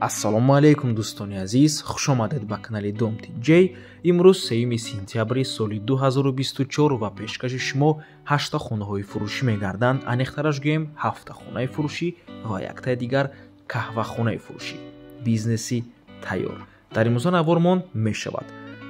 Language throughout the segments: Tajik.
Ассалому алайкум дӯстони азиз, хуш омадед ба канали Дом TJ. Имрӯз 3 сентябри соли 2024 ва пешкаши шумо 8 хонаҳои фурӯшӣ мегарданд. Аниқтараш гӯем 7 хонаи фурӯшӣ ва яктаи дигар қаҳвахонаи фурӯшӣ. Бизнеси тайёр. Дар имрӯза навормон мешавад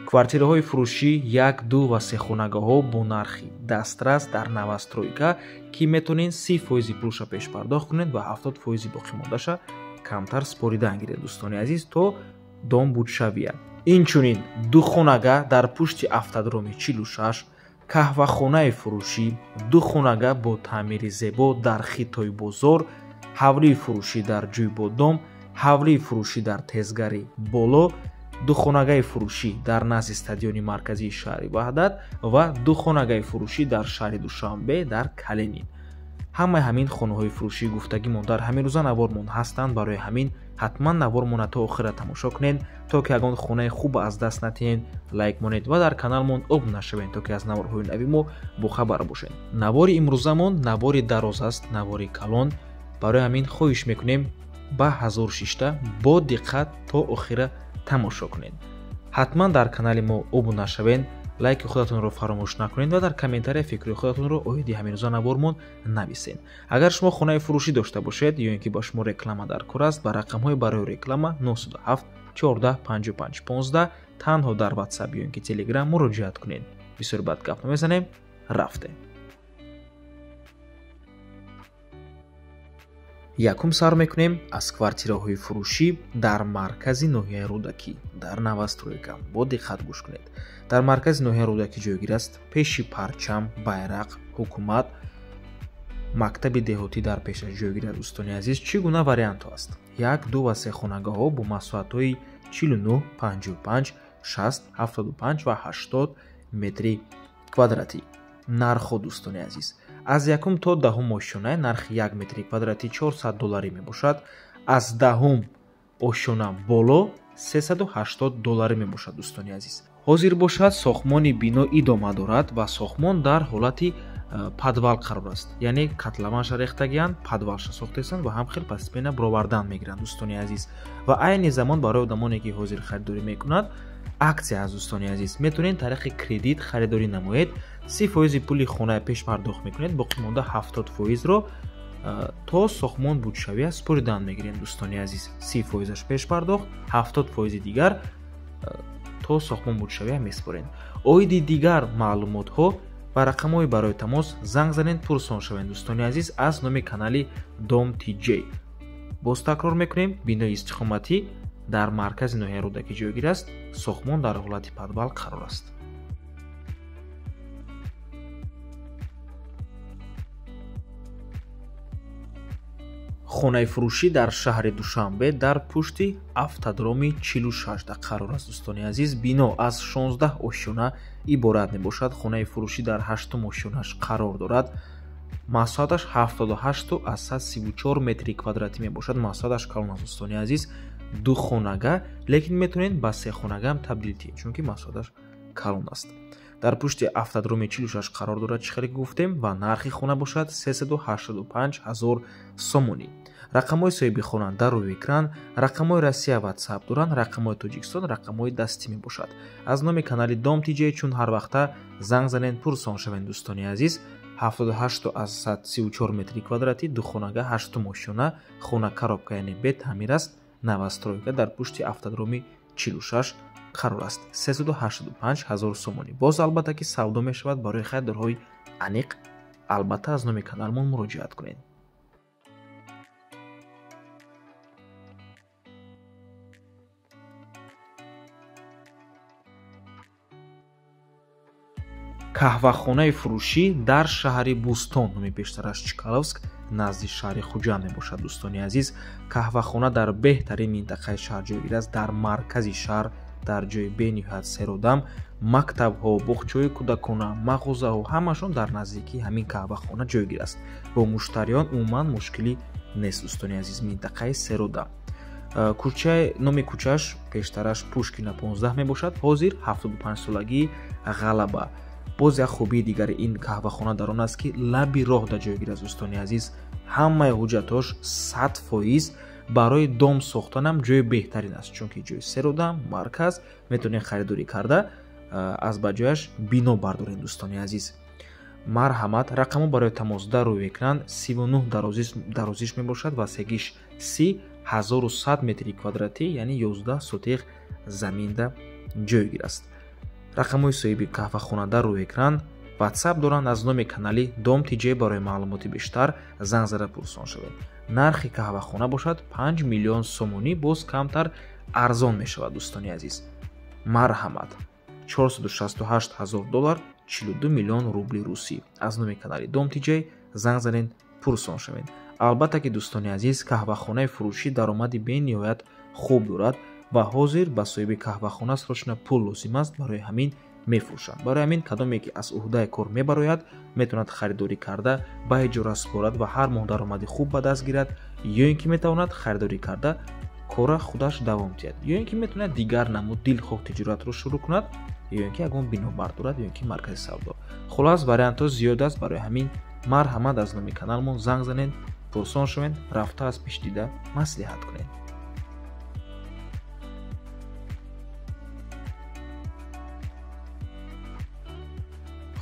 квартираҳои фурӯшӣ 1, 2 ва 3 хонагаҳо бо нархи дастрас дар новостройка, ки метавонед 30% пулша пешпардохт кунед ва 70% боқимондаша камтар споридан гиред дӯстони азиз то дом будшавия. Инчунин 2 хонага дар пушти автодроми 46, қаҳвахонаи фурӯшӣ, 2 хонага бо таъмири зебо дар Хитой-бозор, ҳавлии фурӯшӣ дар Ҷӯйбодом, ҳавлии фурӯшӣ дар Тезгари боло, 2 хонагаи фурӯшӣ дар назди стадиони марказии шаҳри Ваҳдат ва 2 хонагаи фурӯшӣ дар шаҳри Душанбе дар Калинин. Ҳамаи ҳамин хонаҳои фурӯшӣ гуфтагимон дар ҳамин рӯза навормон ҳастанд. Барои ҳамин ҳатман навормона то охира тамошо кунед, то ки ягон хонаи хуб аз даст натиҳед, лайк монед ва дар каналмон обуна шавед, то ки аз наворҳои нави мо бохабар бошед. Навори имрӯзамон навори дароз аст, навори калон. Барои ҳамин хоҳиш мекунем ба ҳазор шишта бо диққат то охира тамошо кунед. Ҳатман дар канали мо обуна шавед, лайки худатонро фаромӯш накунед ва дар комментария фикри худатонро оиди ҳамин рӯза навормон нависед. Агар шумо хонаи фурӯшӣ дошта бошед ё ин ки ба шумо реклама дар кор аст, ба рақамҳои барои реклама 907 14 55 15 танҳо дар WhatsApp ё ин ки Telegram муроҷиат кунед. Бисёр бад гап намезанем, рафтем. Якум сар мекунем аз квартираҳои фурӯшӣ дар маркази ноҳияи Рӯдакӣ, дар новостройка. Бо диққат гӯш кунед. Дар маркази ноҳияи Рӯдакӣ ҷойгир аст пеши парчам, байрақ, ҳукумат, мактаби деҳотӣ дар пешаш ҷойгир аст. Дӯстони азиз, чӣ гуна вариантҳо аст? 1, 2 ва 3 хонагаҳо бо масоҳатҳои 49, 55, 60, 75 ва 80 метри квадратӣ. Нархҳо дӯстони азиз, аз 1 то 10 ошёна нархи 1 метри квадратӣ 400 долларӣ мебошад, аз 10 ошёна боло 380 долларӣ мебошад. Дӯстони азиз, ҳозир бошад сохтмони бино идома дорад ва сохтмон дар ҳолати подвал қарор аст, яъне котлованша рехтагиянд, подвалша сохтесанд ва ҳамхел постепенно бировардан мегиранд. Дӯстони азиз, ва айни замон барои одамоне ки ҳозир харидорӣ мекунад аксия аст. Дӯстони азиз, метавонед тариқи кредит харидорӣ намоед. 30% пули хонаи пешпардохт мекунед, боқимонда 70%-ро то сохтмон будшавия споридан мегирем. Дӯстони азиз, 30%-аш пешпардохт, 70% дигар то сохтмон будшавия меспоред. Оиди дигар маълумотҳо ва рақамҳои барои тамос занг занед, пурсон шавед. Дӯстони азиз, аз номи канали Дом TJ. Боз такрор мекунем, бинои истиқоматӣ дар маркази ноҳияи Рӯдакӣ ҷойгир аст, сохтмон дар ҳолати подвал қарор аст. Хонаи фурӯшӣ дар шаҳри Душанбе дар пушти автодроми 46 қарор аст. Дӯстони азиз, бино аз 16 ошёна иборат мебошад. Хонаи фурӯшӣ дар 8 ошёнаш қарор дорад. Масоҳаташ 78,34 метри квадратӣ мебошад. Масоҳаташ калон аст дӯстони азиз, 2 хонага, лекин метавонед ба 3 хонага ҳам табдил диҳед, чунки масоҳаташ калон аст. Дар пушти автодроми 46 қарор дорад, чӣ хеле гуфтем, ва нархи хона бошад 385 000 сомонӣ. Рақамҳои соҳиби хона дар рӯи экран, рақамҳои Россия WhatsApp доранд, рақамҳои Тоҷикистон рақамҳои дастӣ мебошад. Аз номи канали Дом TJ чун ҳар вақта занг занед, пурсон шавед. Дӯстони азиз, 78,34 метри квадратӣ, 2 хонага, 8 ошёна, хона коробка, яъне бетаъмир аст, новостройка дар пушти автодроми 46 қарор аст. 385 000 сомонӣ. Боз албатта ки савдо мешавад. Барои харидорҳои аниқ албатта аз номи каналмон муроҷиат кунед. Қаҳвахонаи фурӯшӣ дар шаҳри Бӯстон, номи пештараш Чкаловск, назди шаҳри Хуҷанд мебошад. Дӯстони азиз, қаҳвахона дар беҳтарин минтақаи шаҳр ҷойгир аст, дар маркази шаҳр, дар ҷои бениҳоят серодам. Мактабҳо, боғчаҳои кӯдакона, мағозаҳо ҳамашон дар наздикии ҳамин қаҳвахона ҷойгир аст. Бо муштариён умуман мушкилӣ нест. Дӯстони азиз, минтақаи серодам. Кӯчаи номи кӯчаш пештараш Пушкина 15 мебошад, ҳозир 75 солагии Ғалаба. Боз як хубии дигари ин қаҳвахона дар он аст, ки лаби роҳ дар ҷойгир аст. Дӯстони азиз, ҳамаи ҳуҷҷатҳош 100% Барои дом сохтанам ҷои беҳтарин аст, чунки ҷои серодам, марказ, метавонед харидорӣ карда аз ба ҷояш бино бардоред дӯстони азиз. Марҳамат, рақамҳо барои тамос дар рӯи экран 39 дарозиш мебошад ва сегиш 30 1100 метри квадратӣ, яъне 11 сотиқ заминда ҷойгир аст. Рақамҳои соҳиби қаҳвахона дар рӯи экран, WhatsApp доранд аз номи канали Дом ТЖ. Барои маълумоти бештар занг зада пурсон шавед. Нархи қаҳвахона бошад 5 миллион сомонӣ, боз камтар арзон мешавад дӯстони азиз. Марҳамат, 468 ҳазор доллар, 42 миллион рубли русӣ. Аз номи канали Дом ТЖ занг занед, пурсон шавед. Албатта ки дӯстони азиз, қаҳвахонаи фурӯшӣ даромади бениҳоят хуб дорад ва ҳозир ба соҳиби қаҳвахона срочно пул лозим аст, барои ҳамин мефурӯшанд. Барои ҳамин кадоме ки аз уҳдаи кор мебарояд, метавонад харидорӣ карда ба иҷора супорад ва ҳар моҳ даромади хуб ба даст гирад, ё ин ки метавонад харидорӣ карда кора худаш давом диҳад, ё ин ки метавонад дигар намуд дилхоҳ тиҷоратро шурӯъ кунад, ё ин ки ягон бино бардорад, ё ин ки маркази савдо. Хулос, вариантҳо зиёд аст. Барои ҳамин марҳамат, аз номи каналмон занг занед, пурсон шавед, рафта аз пеш дида маслиҳат кунед.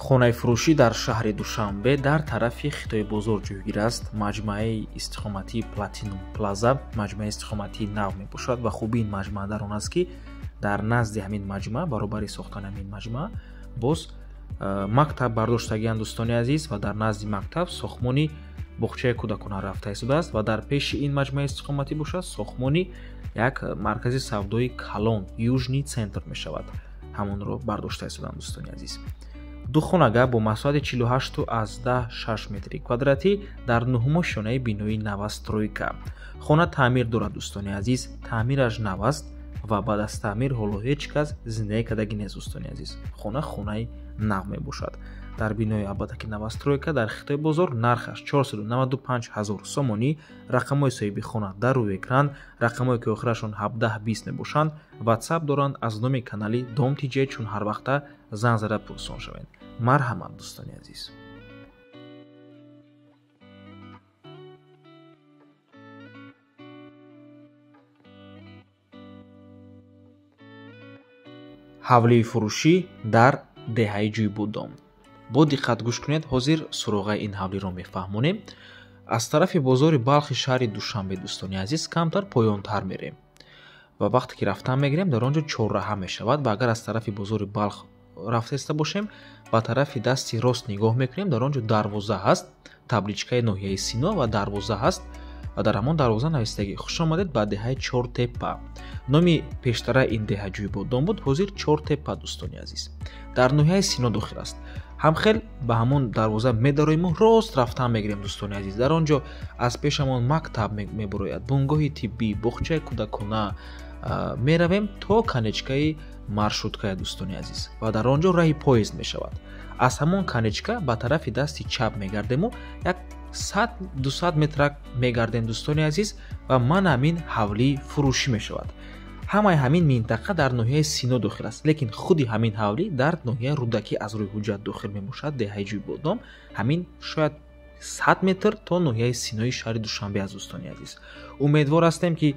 Хонаи фурӯшӣ дар шаҳри Душанбе дар тарафи Хитои бозор ҷойгир аст. Маҷмӯаи истиқоматии Платинум Плаза маҷмӯаи истиқоматии нав мебошад ва хубии ин маҷмӯа дар он аст, ки дар назди ҳамин маҷмӯа, баробари сохтани ҳамин маҷмӯа, боз мактаб бардоштагианд дӯстони азиз, ва дар назди мактаб сохтмони боғчаи кӯдакона рафта истодааст ва дар пеши ин маҷмӯаи истиқоматӣ бошад сохтмони як маркази савдои калон, Южный центр мешавад, ҳамонро бардошта истоданд дӯстони азиз. Ду хонага бо масоҳати 48,6 метри квадратӣ дар нуҳумо шонаи бинои новостройка. Хона таъмир дорад дӯстони азиз, таъмираш нав аст ва баъд аз таъмир ҳоло ҳеҷ кас зиндагӣ кардагӣ нест дӯстони азиз. Хона хонаи нав мебошад. Дар бинои албатта ки новостройка дар Хитои бозор нархаш 495 ҳазор сомонӣ. Рақамҳои соҳиби хона дар рӯи экран, рақамҳое ки охирашон 17-20 мебошанд, WhatsApp доранд аз номи канали Дом ТЖ, чун ҳар вақта занг зада пурсон шавед. Марҳамат дӯстони азиз. Ҳавлии фурӯшӣ дар деҳаи Ҷӯйбудом. Бо диққат гӯш кунед, ҳозир суроғаи ин ҳавлиро мефаҳмонем. Аз тарафи бозори Балхи шаҳри Душанбе дӯстони азиз камтар поёнтар мерем ва вақте ки рафтан мегирем, дар он ҷо чорраҳа мешавад ва агар аз тарафи бозори Балх рафта иста бошем, ба тарафи дасти рост нигоҳ мекунем, дар он ҷо дарвоза ҳаст, табличкаи ноҳияи Сино ва дарвоза ҳаст ва дар ҳамон дарвоза навистагӣ: хуш омадед ба деҳаи Чортепа. Номи пештара ин деҳа Ҷӯйбодом буд, ҳозир Чортепа дӯстони азиз. Дар ноҳияи Сино дохил аст. Ҳамхел ба ҳамон дарвоза медароему рост рафтан мегирем дӯстони азиз. Дар он ҷо аз пешамон мактаб мебарояд, бунгоҳи тиббӣ, боғчаи кӯдакона. Меравем то конечкаи маршруткая дӯстони азиз ва дар он ҷо раҳи поезд мешавад. Аз ҳамон конечка ба тарафи дасти чап мегардему як 100-200 метрак мегардем дӯстони азиз ва ман ҳамин ҳавлии фурӯшӣ мешавад. Ҳамаи ҳамин минтақа дар ноҳияи Сино дохил аст, лекин худи ҳамин ҳавлӣ дар ноҳияи Рӯдакӣ аз рӯи ҳуҷҷат дохил мебошад. Деҳаи Ҷӯйбодом ҳамин шояд 100 метр то ноҳияи Синои шаҳри Душанбе аст дӯстони азиз. Умедвор ҳастем, ки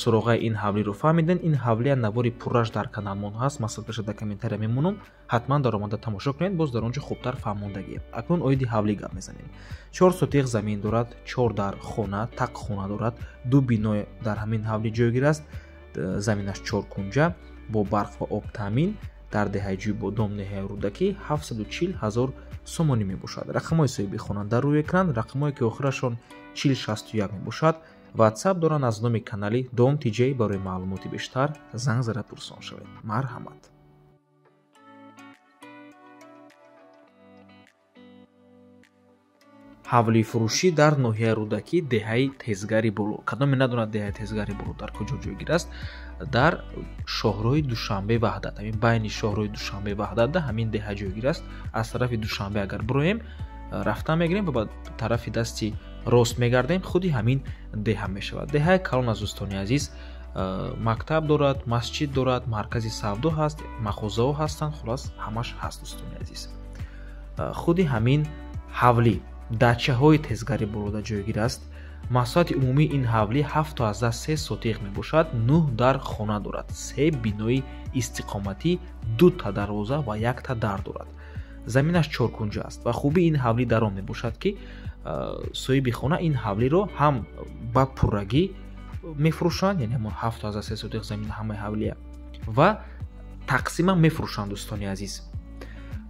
суроғаи ин ҳавлиро фаҳмиден. Ин ҳавлия навори пурраш дар каналмон ҳаст, ман ссылкаша дар комментария мемонам, ҳатман дар омада тамошо кунед, боз дар он ҷо хубтар фаҳмондагием. Акнун оиди ҳавлӣ гап мезанем. 4 сотиқ замин дорад, 4 дар хона, тақ хона дорад, 2 бино дар ҳамин ҳавлӣ ҷойгир аст, заминаш 4 кунҷа бо барқ ва об таъмин. Дар деҳаи Ҷӯйбодом ноҳияи Рӯдакӣ 740 ҳазор сомонӣ мебошад. Рақамҳои соҳиби хона дар рӯи экран, рақамҳое ки охирашон 4061 мебошад, WhatsApp доранд аз номи канали Дом ТЖ. Барои маълумоти бештар занг зада пурсон шавед. Марҳамат. Ҳавлии фурӯшӣ дар ноҳияи Рӯдакӣ, деҳаи Тезгари Боло. Кадоме надонад деҳаи Тезгари Боло дар куҷо ҷойгир аст? Дар шоҳроҳи Душанбе Ваҳдат, ҳамин байни шоҳроҳи Душанбе Ваҳдатда ҳамин деҳа ҷойгир аст. Аз тарафи Душанбе агар бироем, рафтан мегирем ва ба тарафи дасти рост мегардем, худи ҳамин деҳа мешавад. Деҳаи калон аз дӯстони азиз, мактаб дорад, масҷид дорад, маркази савдо ҳаст, мағозаҳо ҳастанд, хулос ҳамаш ҳаст дӯстони азиз. Худи ҳамин ҳавлӣ дачаҳои Тезгари Болода ҷойгир аст. Масоҳати умумии ин ҳавлӣ 7,3 сотиқ мебошад, 9 дар хона дорад, 3 бинои истиқоматӣ, 2 та дарвоза ва 1 та дар дорад. Заминаш чоркунҷа аст ва хубии ин ҳавлӣ дар он мебошад, ки соҳиби хона ин ҳавлиро ҳам ба пуррагӣ мефурӯшанд, яъне ҳамон 7,3 сотиқ замин ҳамаи ҳавлия, ва тақсиман мефурӯшанд дӯстони азиз.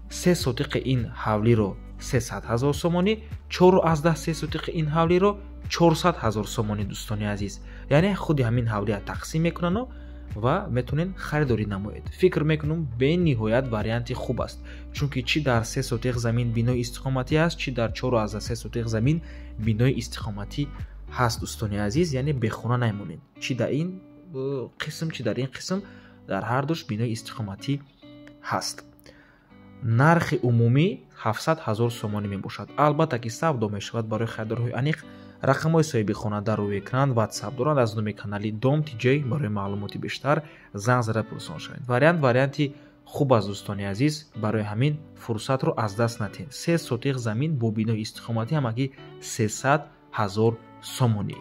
3 сотиқи ин ҳавлиро 300 ҳазор сомонӣ, 4,3 сотиқи ин ҳавлиро 400 ҳазор сомонӣ дӯстони азиз. Яъне худи ҳамин ҳавлия тақсим мекунанд ва метавонед харидорӣ намоед. Фикр мекунам бениҳоят варианти хуб аст, чунки чӣ дар 3 сотиқ замин бинои истиқоматӣ ҳаст, чӣ дар 4,3 сотиқ замин бинои истиқоматӣ ҳаст дӯстони азиз. Яъне бехона намонед, чӣ дар ин қисм, чӣ дар ин қисм, дар ҳар душ бинои истиқоматӣ ҳаст. Нархи умумӣ 700 ҳазор сомонӣ мебошад. Албатта ки савдо мешавад барои харидорҳои аниқ. Рақамҳои соҳиби хона дар рӯи экран, WhatsApp доранд аз номи канали Дом ТЖ. Барои маълумоти бештар занг зада пурсон шавед. Варианти хуб аст дӯстони азиз, барои ҳамин фурсатро аз даст натиҳед. 3 сотиқ замин бо бинои истиқоматӣ ҳамагӣ 300 ҳазор сомонӣ.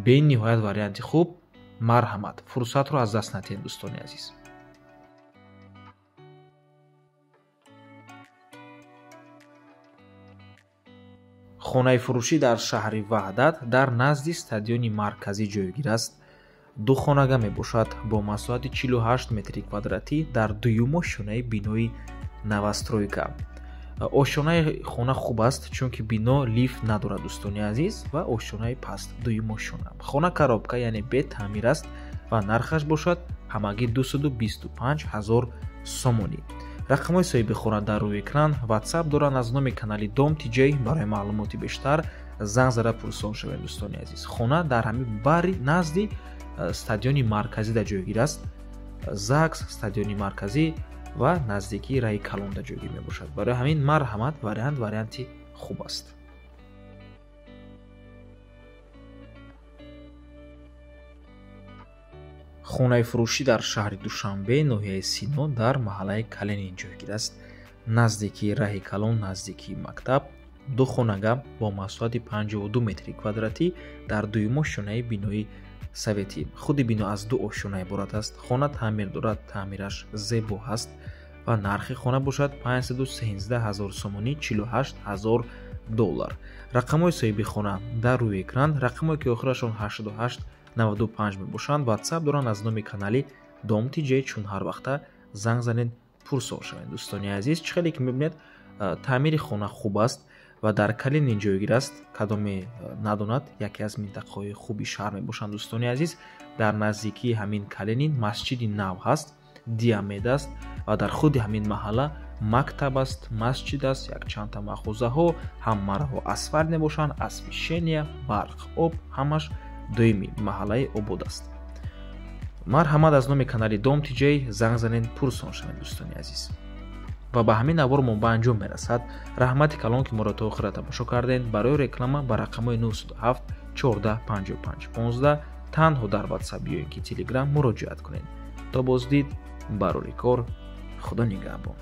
Бениҳоят варианти хуб, марҳамат, фурсатро аз даст натиҳед дӯстони азиз. Хонаи фурӯшӣ дар шаҳри Ваҳдат дар назди стадиони марказӣ ҷойгир аст. 2 хонага мебошад бо масоҳати 48 метри квадратӣ дар дуюм ошёнаи бинои новостройка. Ошёнаи хона хуб аст, чунки бино лифт надорад дӯстони азиз ва ошёнаи паст, дуюм ошёна. Хона коробка, яъне бетаъмир аст ва нархаш бошад ҳамагӣ 225 ҳазор сомонӣ. Рақамҳои соҳиби хона дар рӯи экран, WhatsApp доранд аз номи канали Дом ТЖ. Барои маълумоти бештар занг зада пурсон шавед дӯстони азиз. Хона дар ҳамин бари назди стадиони марказӣ дар ҷойгир аст. ЗАГС, стадиони марказӣ ва наздикии раи калон дар ҷойгир мебошад. Барои ҳамин марҳамат, варианти хуб аст. Хонаи фурӯшӣ дар шаҳри Душанбе, ноҳияи Сино, дар маҳаллаи Калинин ҷойгир аст. Наздикии раҳи калон, наздикии мактаб, 2 хонага бо масоҳати 52 метри квадратӣ дар дуюм ошёнаи бинои советӣ. Худи бино аз 2 ошёна иборат аст. Хона таъмир дорад, таъмираш зебо ҳаст ва нархи хона бошад 513 ҳазор сомонӣ, 48 ҳазор доллар. Рақамҳои соҳиби хона дар рӯи экран, рақамҳое ки охирашон 88 95 мебошанд, WhatsApp доранд аз номи канали Дом ТЖ. Чун ҳар вақта занг занед, пурсол шавед дӯстони азиз. Чӣ хеле ки мебинед, таъмири хона хуб аст ва дар Калинин ҷойгир аст. Кадоме надонад, яке аз минтақаҳои хуби шаҳр мебошанд дӯстони азиз. Дар наздикии ҳамин Калинин масҷиди нав ҳаст, Диамед аст ва дар худи ҳамин маҳалла мактаб аст, масҷид аст, якчандта мағозаҳо, ҳамараҳо асфалт мебошанд, освещения, барқ, об, ҳамаш доимӣ. Маҳаллаи обод аст. Марҳамат, аз номи канали Дом ТЖ занг занед, пурсон шавед дӯстони азиз. Ва ба ҳамин навор мо ба анҷом мерасад. Раҳмати калон, ки моро то охира тамошо кардед. Барои реклама ба рақамҳои 907 14 55 15 танҳо дар WhatsApp ё ин ки Telegram муроҷиат кунед. То боздид, барори кор, Худо нигаҳбон.